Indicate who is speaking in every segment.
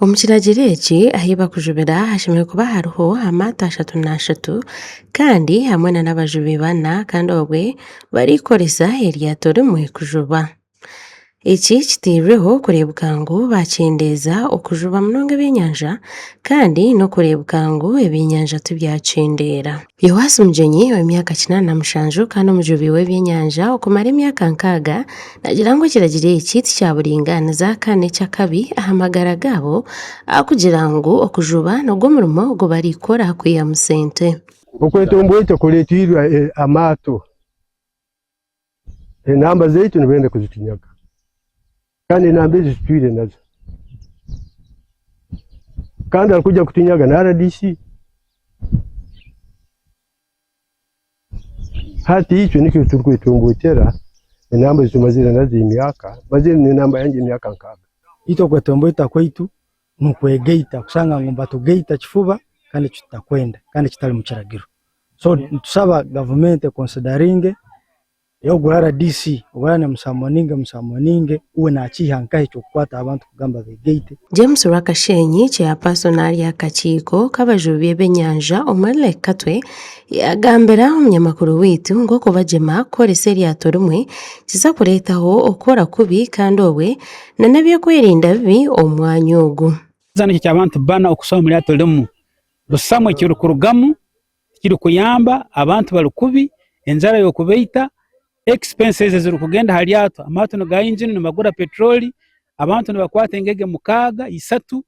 Speaker 1: Omu kiragiro eki, ahi barikujubira hashemereire kuba hariho amaato 34 kandi hamwe n'abajubi bana kandi obwe barikukoresa eryato rimwe kujuba. Eki kitairweho kureebeka ngu bakyendeeza okujuba munonga ebyenyanja kandi n'okureebeka ngu ebyenyanja tibyakyendeera. Yoasi Mugyenyi ow'emyaka 87 kandi omujubi w'ebyenyanja okumara emyaka 60 naagira ngu ekiragiro eki tikyaburingaaniza kandi n'eky'akabi aha magara gaabo ahakugira ngu okujuba nigwo murimo ogu barikukora kwihamu sente.
Speaker 2: Okwetomboita kureeteirwe amaato, enamba zaitu nibenda kuzitunyaga kandi enamba ezi tutwire nazo kandi arikuija kutunyaga na RDC. Hati itwe nikyo turikwetomboitera enamba ezi tumazire nazo emyaka, mazire n'enamba yangye emyaka 60.
Speaker 3: Itwe okwetomboita kwaitu n'okwegaita kushanga ngu nibatugaita kifuba kandi eki tutakwenda kandi ekitari mu kiragiro. So nitusaba gavumenti ekonsidaringe Ogu RDC obu araba namusamoninga emusamoninge uwe nakiiha nkahi eky'okukwata abantu kugamba begaite.
Speaker 1: James Rwakashenyi, Chairperson ahari akakiiko k'abajubi b'ebyenyanja omuri Lake Katwe yagambira omunyamakuru waitu ngu okubagyema kukoresa eryato rimwe kiza kureetaho okukora kubi kandi obwe n'ebyokwerinda bibi omu mwanya ogu.
Speaker 4: Ekizaano eki eky'abantu bbana okushoha omu ryato rimwe, busamu ekirikurugamu tikirikuyamba, abantu bari kubi, enjara y'okubaita, expenses ezirikugenda aha ryato, amaato niga yingini nibagura peteroli, abantu nibakwata engege mukaaga, isatu.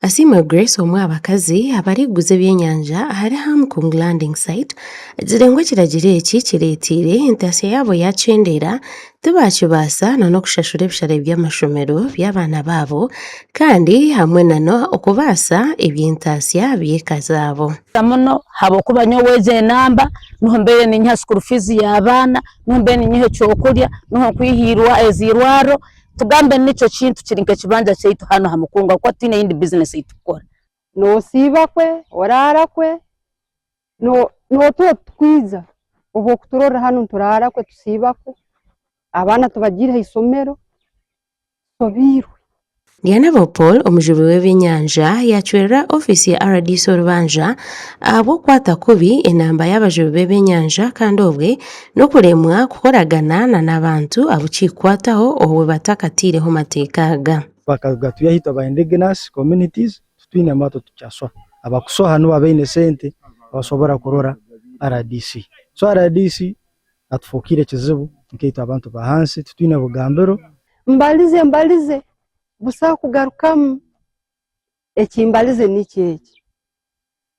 Speaker 1: Asiimwe Grace omwe aha bakazi abarikuguza ebyenyanja ahari Hamkung Landing Site agizire ngu ekiragiro eki kireeteire entaasya yaabo yaakyendeera Tibaakibaasa na n'okushashura ebishare by'amashomero by'abaana baabo kandi hamwe na n'okubaasa eby'entaasya by'eka zaabo.
Speaker 5: Muno habwokuba nyowe egi enamba nuho mbaire ninyiha school fees y'abaana, nuho mbaire ninyiha ekyokurya, nuho nkwiha ezi irwarro, tugambe nikyo kintu kiri nk'ekibanja kyaitu hanu ha mukungu habwokuba titwine eyindi bizinesi ei tukukora.
Speaker 6: Noosiiba kwe, oraara kwe. N'oturo titukwija, obu okuturorra hanu nituraara kwe tusiiba kwe, abaana tubagiire ha isomero, tusobiirwe.
Speaker 1: Ndyanabo Paul omujubi w'ebyenyanja yaacwerera ofiisi ya rdc orubanja ahabw'okukwata kubi enamba y'abajubi b'ebyenyanja kandi obwe n'okuremwa kukoragana na n'abantu abu kikukwataho obwe batakataireho mateeka aga.
Speaker 3: Bakaruga turi ahaitwe aba indigenous communities Titwine maato tukyasoha. Abakusoha nibo abaine sente abasobora kurora rdc. So rdc atufokiire ekizibu nkaitwe abantu ba hansi titwine bugambiro.
Speaker 6: Mbalize mbalize busaho kugarukamu, eki mbalize nikyo eki,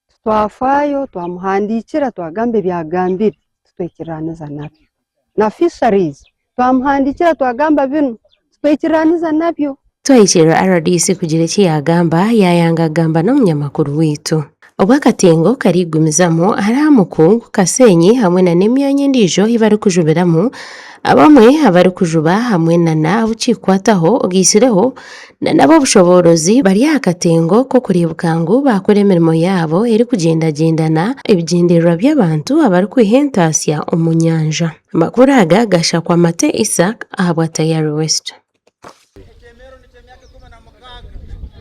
Speaker 6: titwafaayo twamuhandiikira twagamba ebi agambire titwaikirraniza nabyo. Na fisheries twamuhandiikira twagamba binu titwaikirraniza nabyo.
Speaker 1: Twahikirira rdc kugira eki yaagamba, yaayanga kugamba n'omunyamakuru waitu. Obu akatengo karikugumizamu ahari Amukungu, Kasenyi hamwe na n'emyanya endiijo ei barikujubiramu, abamwe abarikujuba hamwe na n'abu kikukwataho ogaitsireho na n'ab'obushoboorozi bari aha katengo k'okureebeka ngu baakora emirimo yaabo erikugyendagyendana ebigyendererwa by'abantu abarikwiha entaasya omu nyanja. Amakuru aga gashakwa Mate Isaac ahabwa Tayari West.